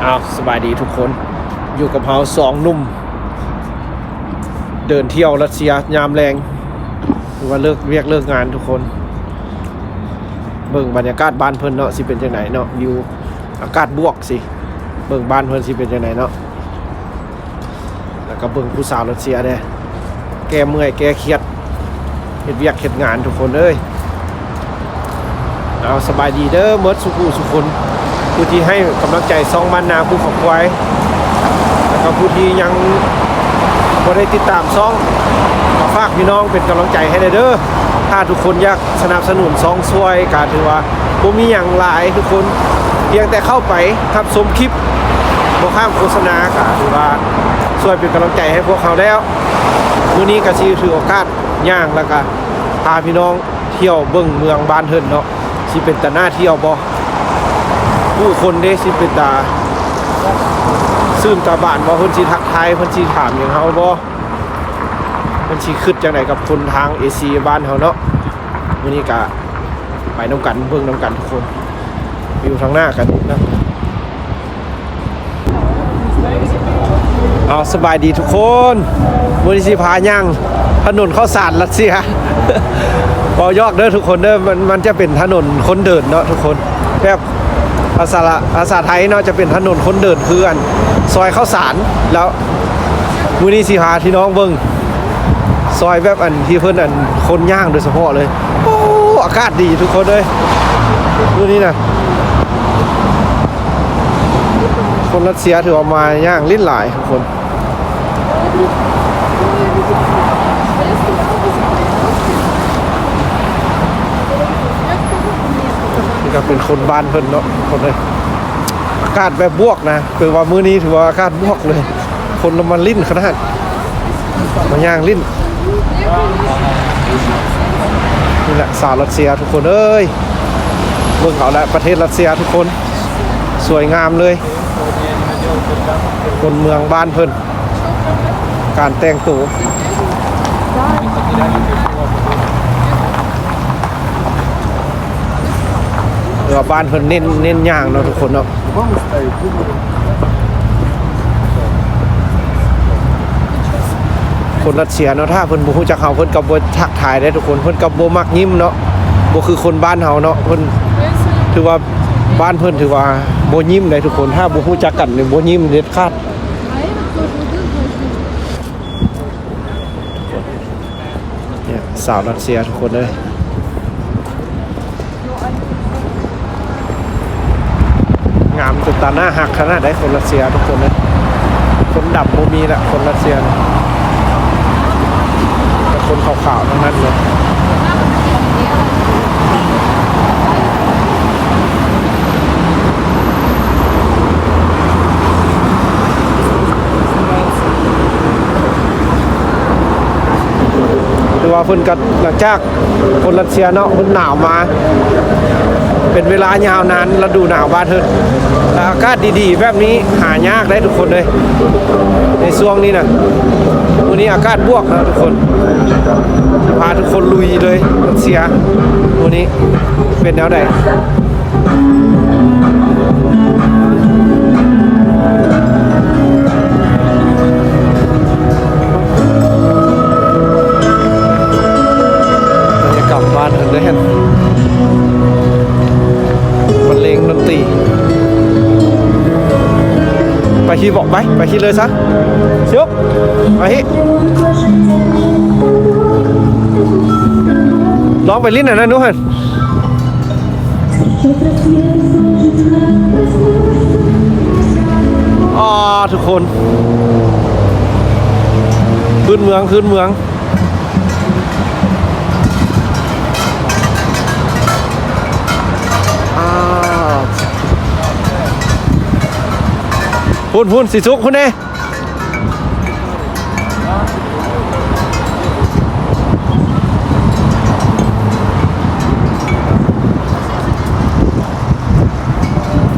ອ້າວ ສະບາຍດີທຸກຄົນ, ຢູ່ກັບເຮົາສອງໜຸ່ມເດີນທ່ຽວຣັດເຊຍຍາມແລງ ຫຼືວ່າເລີກວຽກເລີກງານທຸກຄົນ. ເບິ່ງບັນຍາກາດບ້ານເພິ່ນເນາະ ຊິເປັນຈັ່ງໃດເນາະ, ວິວອາກາດບວກຊິ ເບິ່ງບ້ານເພິ່ນຊິເປັນຈັ່ງໃດເນາະ. ແລ້ວກໍເບິ່ງຜູ້ສາວຣັດເຊຍແດ່ ແກ້ເມື່ອຍແກ້ຄຽດ ເຮັດວຽກເຮັດງານທຸກຄົນເອີຍ. ເອົາ ສະບາຍດີເດີ ເໝິດສູ່ຜູ້ສູ່ຄົນ ຜູ້ທີ່ໃຫ້ກຳລັງໃຈຊ່ອງບ້ານນາພູເຂົາຄວາຍ ແລ້ວກໍຜູ້ທີ່ຍັງບໍ່ໄດ້ຕິດຕາມຊ່ອງ ກໍຝາກພີ່ນ້ອງເປັນກຳລັງໃຈໃຫ້ແດ່ເດີ. ຖ້າທຸກຄົນຢາກສະໜັບສະໜູນຊ່ອງຊ່ວຍ ກໍຖືວ່າ ບໍ່ມີຫຍັງຫຼາຍທຸກຄົນ, ພຽງແຕ່ເຂົ້າໄປຮັບຊົມຄລິບ ບໍ່ຂ້າມໂຄສະນາ ກໍຖືວ່າຊ່ວຍເປັນກຳລັງໃຈໃຫ້ພວກເຮົາແລ້ວ. ມື້ນີ້ກໍຊິຖືໂອກາດຍ່າງ ແລ້ວກໍພາພີ່ນ້ອງທ່ຽວເບິ່ງເມືອງບ້ານເພິ່ນເນາະ, ຊິເປັນຕາໜ້າທ່ຽວບໍ່? ຜູ້ຄົນເດ້ ຊິເປັນຕາຊື່ນຕາບານບໍ່? ເພິ່ນຊິທັກທາຍ ເພິ່ນຊິຖາມຫຍັງເຮົາບໍ່? ເພິ່ນຊິຄິດຈັ່ງໃດກັບຄົນທາງເອເຊຍບ້ານເຮົາເນາະ? ມື້ນີ້ກະໄປນຳກັນ ເບິ່ງນຳກັນທຸກຄົນ. ວິວທາງໜ້າກັນນະ. ເອົາ ສະບາຍດີທຸກຄົນ, ມື້ນີ້ຊິພາຍ່າງຖະໜົນເຂົ້າສານຣັດເຊຍ. ເວົ້າຢອກເດີທຸກຄົນເດີ, ມັນ ມັນຈະເປັນຖະໜົນຄົນເດີນເນາະທຸກຄົນ, ແບບ ພາສາລະ ພາສາໄທເນາະ ຈະເປັນຖະໜົນຄົນເດີນ ຄືອັນຊອຍເຂົ້າສານ. ແລ້ວມື້ນີ້ຊິພາພີ່ນ້ອງເບິ່ງຊອຍແບບອັນທີ່ເພິ່ນ ອັນ ຄົນຍ່າງໂດຍສະເພາະເລີຍ. ໂອ້ ອາກາດດີທຸກຄົນເອີຍ ມື້ນີ້ນະ. ຄົນຣັດເຊຍຖືວ່າມາຍ່າງຫຼິ້ນຫຼາຍທຸກຄົນ. ນີ້ກໍເປັນຄົນບ້ານເພິ່ນເນາະ ຄົນເອີຍ. ອາກາດແບບບວກນະ, ແປວ່າມື້ນີ້ຖືວ່າອາກາດບວກເລີຍ. ຄົນລະມາຫຼິ້ນຂະໜາດ ມາຍ່າງຫຼິ້ນ. ນີ້ແຫຼະສາວຣັດເຊຍທຸກຄົນເອີຍ, ເບິ່ງເອົາແຫຼະ ປະເທດຣັດເຊຍທຸກຄົນ. ສວຍງາມເລີຍ ຄົນເມືອງບ້ານເພິ່ນ ການແຕ່ງໂຕ. ແຕ່ວ່າບ້ານເພິ່ນເນັ້ນ ເນັ້ນຍ່າງເນາະທຸກຄົນເນາະ. ຄົນຣັດເຊຍເນາະ ຖ້າເພິ່ນບໍ່ຮູ້ຈັກເຮົາ ເພິ່ນກໍບໍ່ທັກທາຍເດ້ທຸກຄົນ, ເພິ່ນກໍບໍ່ມັກຍິ້ມເນາະ, ບໍ່ຄືຄົນບ້ານເຮົາເນາະ. ເພິ່ນຖືວ່າ ບ້ານເພິ່ນຖືວ່າບໍ່ຍິ້ມເດ້ທຸກຄົນ, ຖ້າບໍ່ຮູ້ຈັກກັນນີ້ບໍ່ຍິ້ມເດັດຂາດ. ນີ້ສາວຣັດເຊຍທຸກຄົນເອີຍ. ງາມຈົນຕາໜ້າຮັກຂະໜາດໃດ ຄົນຣັດເຊຍທຸກຄົນເອີຍ. ຄົນດຳບໍ່ມີລະ ຄົນຣັດເຊຍນະ, ແຕ່ຄົນຂາວໆທັງນັ້ນເລີຍ. ແຕ່ວ່າເພິ່ນກໍ ຫຼັງຈາກ ຄົນຣັດເຊຍເນາະ ເພິ່ນໜາວມາເປັນເວລາຍາວນານ ລະດູໜາວບ້ານເພິ່ນ ແລະ ອາກາດດີໆແບບນີ້ຫາຍາກເດ້ທຸກຄົນເອີຍ ໃນຊ່ວງນີ້ນະ. ມື້ນີ້ອາກາດບວກນະທຸກຄົນ, ພາທຸກຄົນລຸຍເລີຍຣັດເຊຍມື້ນີ້ເປັນແນວໃດ. ບັນຍາກາດບ້ານເພິ່ນເດ້ຫັ້ນ ບັນເລງດົນຕີ. ໄປຂີ່ເບາະ ໄປ ໄປຂີ່ເລີຍຊະ. ຊຶບ ໄປ ລອງໄປຫຼິ້ນອັນນັ້ນດູຫັ້ນ. ອາ ທຸກຄົນ ພື້ນເມືອງ ພື້ນເມືອງ. ອາ ພຸ້ນ ພຸ້ນ ສີສຸກ ພຸ້ນເດ້.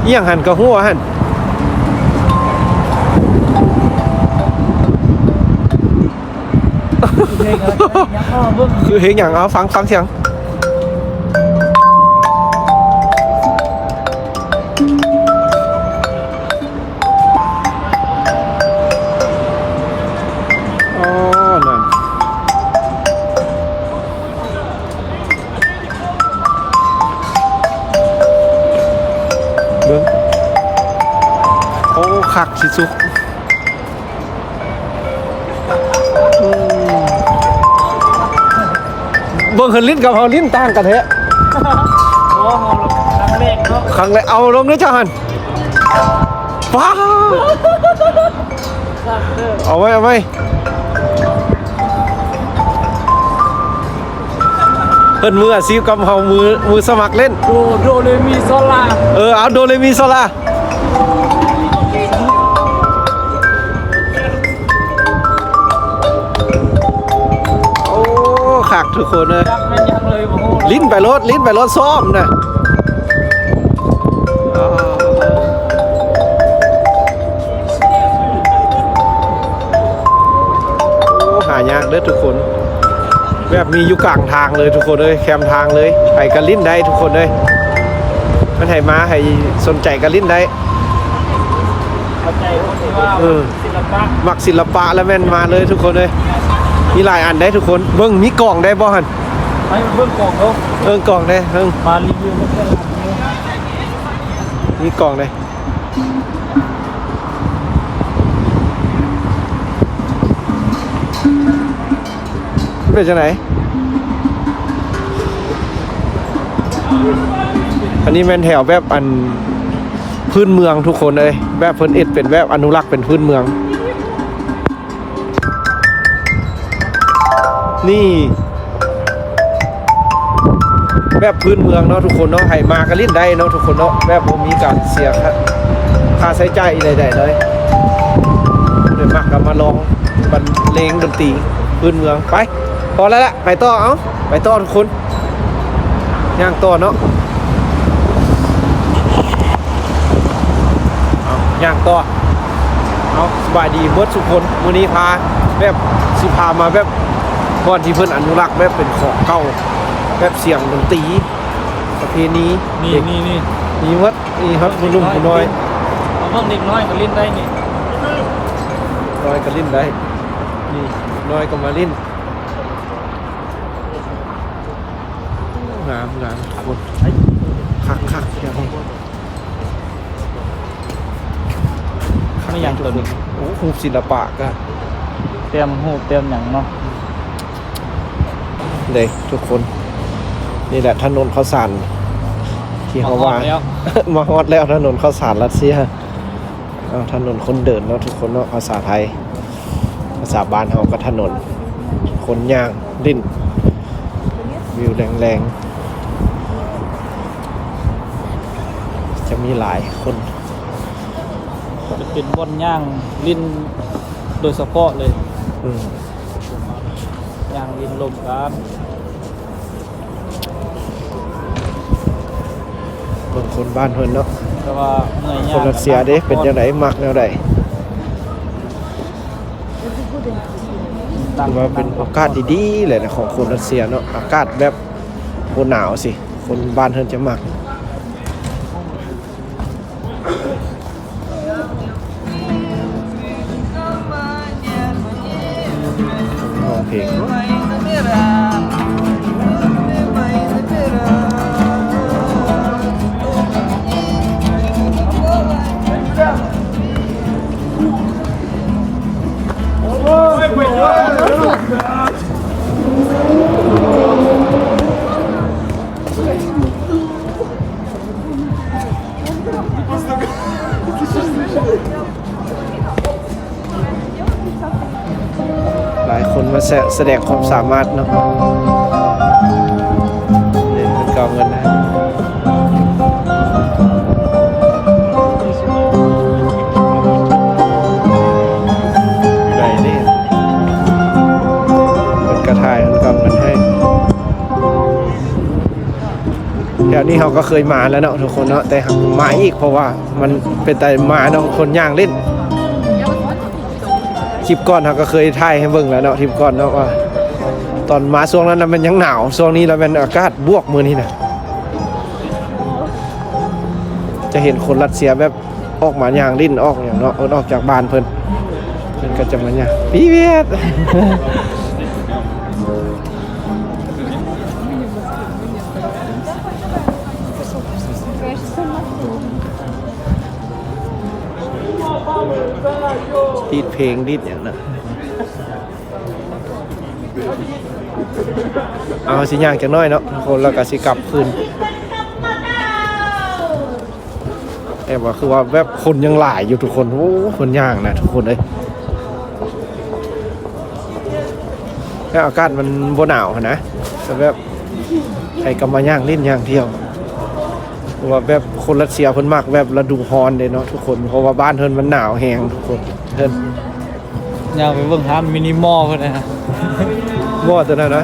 ອີ່ຫຍັງຫັ້ນ ກະຫົວຫັ້ນ ຄືເຮັດຫຍັງ? ເອົາ ຟັງ ຟັງສຽງ. ຄັກຊິສຸດ. ອືມ ເບິ່ງເພິ່ນຫຼິ້ນກັບເຮົາຫຼິ້ນຕ່າງກັນແທ້. ໂອ້ ເຮົາຄັ້ງແລກເນາະ ຄັ້ງແລກ. ເອົາລົງເດີເຈົ້າຫັ້ນ. ປ້າ ຄັກເດີ ເອົາໄວ້ ເອົາໄວ້. ເພິ່ນມືອາຊີບກັບເຮົາມື ມືສະໝັກຫຼິ້ນ. ໂດ ໂດເຣມີໂຊລາ. ເອີ ເອົາ ໂດເຣມີໂຊລາ. ໂອ້ ຄັກທຸກຄົນເອີຍ. ຫຼິ້ນໄປໂລດ ຫຼິ້ນໄປໂລດ ຊ້ອມນະ. ໂອ້ ຫາຍາກເດີທຸກຄົນ ແບບມີຢູ່ກາງທາງເລີຍທຸກຄົນເອີຍ ແຄມທາງເລີຍ. ໃຜກະຫຼິ້ນໄດ້ທຸກຄົນເອີຍ ມັນໃຫ້ມາ ໃຫ້ສົນໃຈກະຫຼິ້ນໄດ້. ເອີ ສິລະປະ ມັກສິລະປະລະແມ່ນມາເລີຍທຸກຄົນເອີຍ. ມີຫຼາຍອັນໄດ໋ທຸກຄົນ. ເບິ່ງມີກອງໄດ້ບໍ່ຫັ້ນ? ໄປເບິ່ງກອງເດີ ເບິ່ງກອງໄດ້ ເບິ່ງ ມາຣີວິວເບິ່ງແຕ່ລະອັນເດີ ມີກອງໄດ້. ເປັນຈັ່ງໃດ? ອັນນີ້ແມ່ນແຖວແບບອັນພື້ນເມືອງທຸກຄົນເອີຍ ແບບເພິ່ນເຮັດເປັນແບບອະນຸລັກເປັນພື້ນເມືອງ. ນີ້ແບບພື້ນເມືອງເນາະທຸກຄົນເນາະ ໃຜມາກະຫຼິ້ນໄດ້ເນາະທຸກຄົນເນາະ ແບບບໍ່ມີການເສຍຄ່າ ຄ່າໃຊ້ຈ່າຍອີ່ໃດໆເລີຍ. ຜູ້ໃດມັກກະມາລອງບັນເລງດົນຕີພື້ນເມືອງ. ໄປ ພໍແລ້ວລະ ໄປຕໍ່ ເອົາ ໄປຕໍ່ທຸກຄົນ. ຍ່າງຕໍ່ເນາະ ເອົາ ຍ່າງຕໍ່. ເອົາ ສະບາຍດີເບິດທຸກຄົນ. ມື້ນີ້ພາແບບ ຊິພາມາແບບບ່ອນທີ່ເພິ່ນອະນຸລັກແບບເປັນຂອງເກົ່າ ແບບສຽງດົນຕີປະເພນີ. ນີ້ ນີ້ ນີ້ ມີໝົດ ມີຮອດຜູ້ໜຸ່ມຜູ້ນ້ອຍ. ເອົາເບິ່ງເດັກນ້ອຍກະຫຼິ້ນໄດ້ນີ້ ນ້ອຍກະຫຼິ້ນໄດ້. ນີ້ ນ້ອຍກະມາຫຼິ້ນ. ງາມ ງາມທຸກຄົນ ຄັກໆ ແບບນີ້. ແມ່ນຫຍັງໂຕນີ້? ໂອ້ ຮູບສິລະປະກະ ແຕ້ມຮູບແຕ້ມຫຍັງເນາະ. ເດ້ທຸກຄົນ ນີ້ແຫຼະຖະໜົນເຂົ້າສານທີ່ເຮົາວ່າ ມາຮອດແລ້ວ ມາຮອດແລ້ວ ຖະໜົນເຂົ້າສານຣັດເຊຍ. ເອົາ ຖະໜົນຄົນເດີນເນາະທຸກຄົນເນາະ ພາສາໄທ. ພາສາບ້ານເຮົາກະຖະໜົນ ຄົນຍ່າງຫຼິ້ນ ວິວແລງໆ ຈະມີຫຼາຍຄົນ ຈະເປັນບ່ອນຍ່າງຫຼິ້ນໂດຍສະເພາະເລີຍ. ອືມ ຍ່າງຫຼິ້ນລົມກັນ. ເບິ່ງຄົນບ້ານເພິ່ນເນາະ ແຕ່ວ່າເມື່ອຍຍາກ ຄົນຣັດເຊຍເດ້ ເປັນຈັ່ງໃດ ມັກແນວໃດ? ຖືວ່າເປັນໂອກາດດີໆເລີຍນະ ຂອງຄົນຣັດເຊຍເນາະ ອາກາດແບບບໍ່ໜາວຊີ້ ຄົນບ້ານເພິ່ນຈະມັກ. ຮ້ອງເພງເນາະ. ຫຼາຍຄົນມາສະ ສະແດງຄວາມສາມາດເນາະ. ເງິນເກົ່າເງິນນະ ໄດ້ເດ້ ເພິ່ນກະຖ່າຍເງິນເກົ່າເງິນໃຫ້. ແຖວນີ້ເຮົາກະເຄີຍມາແລ້ວເນາະທຸກຄົນເນາະ ແຕ່ຫາກມາອີກ ເພາະວ່າມັນເປັນຕາມາເນາະ ຄົນຍ່າງຫຼິ້ນ. ຄລິບກ່ອນເຮົາກະເຄີຍຖ່າຍໃຫ້ເບິ່ງແລ້ວເນາະ ຄລິບກ່ອນເນາະ ວ່າຕອນມາຊ່ວງນັ້ນລະແມ່ນຍັງໜາວ ຊ່ວງນີ້ລະແມ່ນອາກາດບວກມື້ນີ້ນະ ຈະເຫັນຄົນຣັດເຊຍແບບ ອອກມາຍ່າງຫຼິ້ນອອກຫຍັງເນາະ ເພິ່ນອອກຈາກບ້ານເພິ່ນ ເພິ່ນກະຈະມາຍ່າງ ປຣີວຽດ. ເ ດີດເພງດີດຫຍັງນະ. ເອົາ ເຮົາຊິຍ່າງຈັກໜ້ອຍເນາະ ທຸກຄົນ ແລ້ວກໍຊິກັບຄືນ. ແຕ່ວ່າຄືວ່າແບບຄົນຍັງຫຼາຍຢູ່ທຸກຄົນ. ໂອ້ ຄົນຍ່າງນະທຸກຄົນເອີຍ. ແລ້ວອາກາດມັນບໍ່ໜາວຫັ້ນນະ ແຕ່ແບບໃຜກໍມາຍ່າງຫຼິ້ນຍ່າງທ່ຽວ. ເພາະວ່າແບບຄົນຣັດເຊຍເພິ່ນມັກແບບລະດູຮ້ອນເດ້ເນາະທຸກຄົນ ເພາະວ່າບ້ານເພິ່ນມັນໜາວແຮງທຸກຄົນ. ເພິ່ນ ຍ່າງໄປເບິ່ງຮ້ານມິນິມໍເພິ່ນນະ. ບໍ່ ຕົວນັ້ນນະ.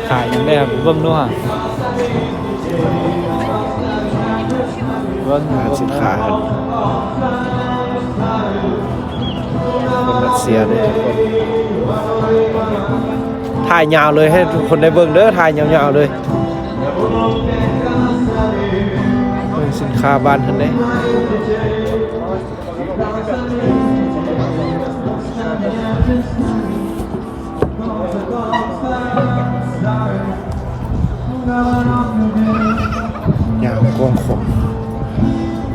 ຂາຍຫຍັງແດ່ ໄປເບິ່ງດູຫາ. ເບິ່ງ ຮ້ານສິນຄ້າເພິ່ນ ຄົນຣັດເຊຍເດ້ທຸກຄົນ. ຖ່າຍຍາວເລີຍ ໃຫ້ທຸກຄົນໄດ້ເບິ່ງເດີ ຖ່າຍຍາວໆເລີຍ. ເບິ່ງສິນຄ້າບ້ານເພິ່ນເດ້. ຍາວກວ້າງຂວາງ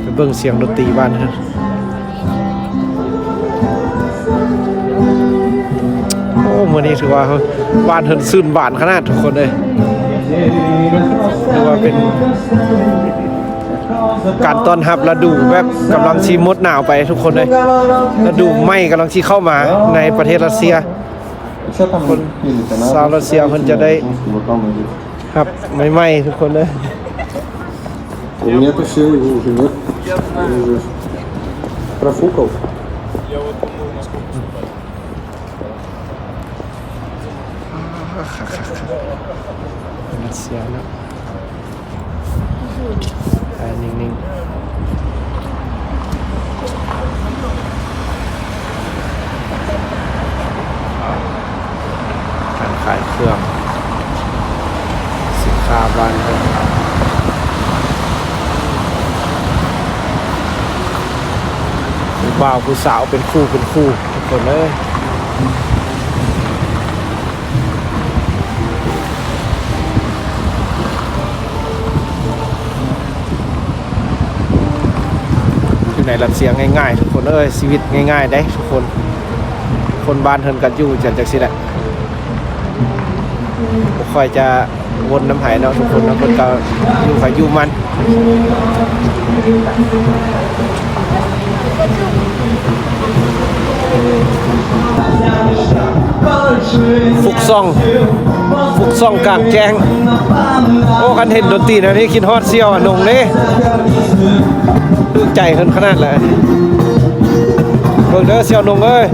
ໄປເບິ່ງສຽງດົນຕີບ້ານເພິ່ນ. ໂອ້ ມື້ນີ້ຖືວ່າບ້ານເພິ່ນຊື່ນບານຂະໜາດທຸກຄົນເອີຍ. ຖືວ່າເປັນ ການຕ້ອນຮັບລະດູແບບກຳລັງຊິໝົດໜາວໄປທຸກຄົນເອີຍ. ລະດູໃໝ່ກຳລັງຊິເຂົ້າມາໃນປະເທດຣັດເຊຍ. ຄົນຊາວຣັດເຊຍເພິ່ນຈະໄດ້ຮັບໃໝ່ໆ ທຸກຄົນເອີຍ. У меня-то сил уже нет. Уже профукал. ຣັດເຊຍເນາະ ໄປນິ່ງໆ ການຂາຍເຄື່ອງ ສິນຄ້າບ້ານເຮົາ. ຜູ້ບ່າວຜູ້ສາວເປັນຄູ່ເປັນຄູ່ ທຸກຄົນເອີຍ. ຢູ່ໃນຣັດເຊຍງ່າຍໆ ທຸກຄົນເອີຍ ຊີວິດງ່າຍໆເດ້ທຸກຄົນ. ຄົນບ້ານເພິ່ນກໍຢູ່ກັນຈັ່ງຊີ້ແຫຼະ ບໍ່ຄ່ອຍຈະວົນນຳໃຜເນາະທຸກຄົນເນາະ ເພິ່ນກໍຢູ່ໃຜຢູ່ມັນ. ຟຸກຊອງ ຟຸກຊອງກາງແຈ້ງ. ໂອ້ ຄັນເຫັນດົນຕີແນວນີ້ຄິດຮອດສ່ຽວອານົງເດ້ ຖືກໃຈເພິ່ນຂະໜາດແຫຼະ. ເບິ່ງເດີສ່ຽວອານົງເອີຍ.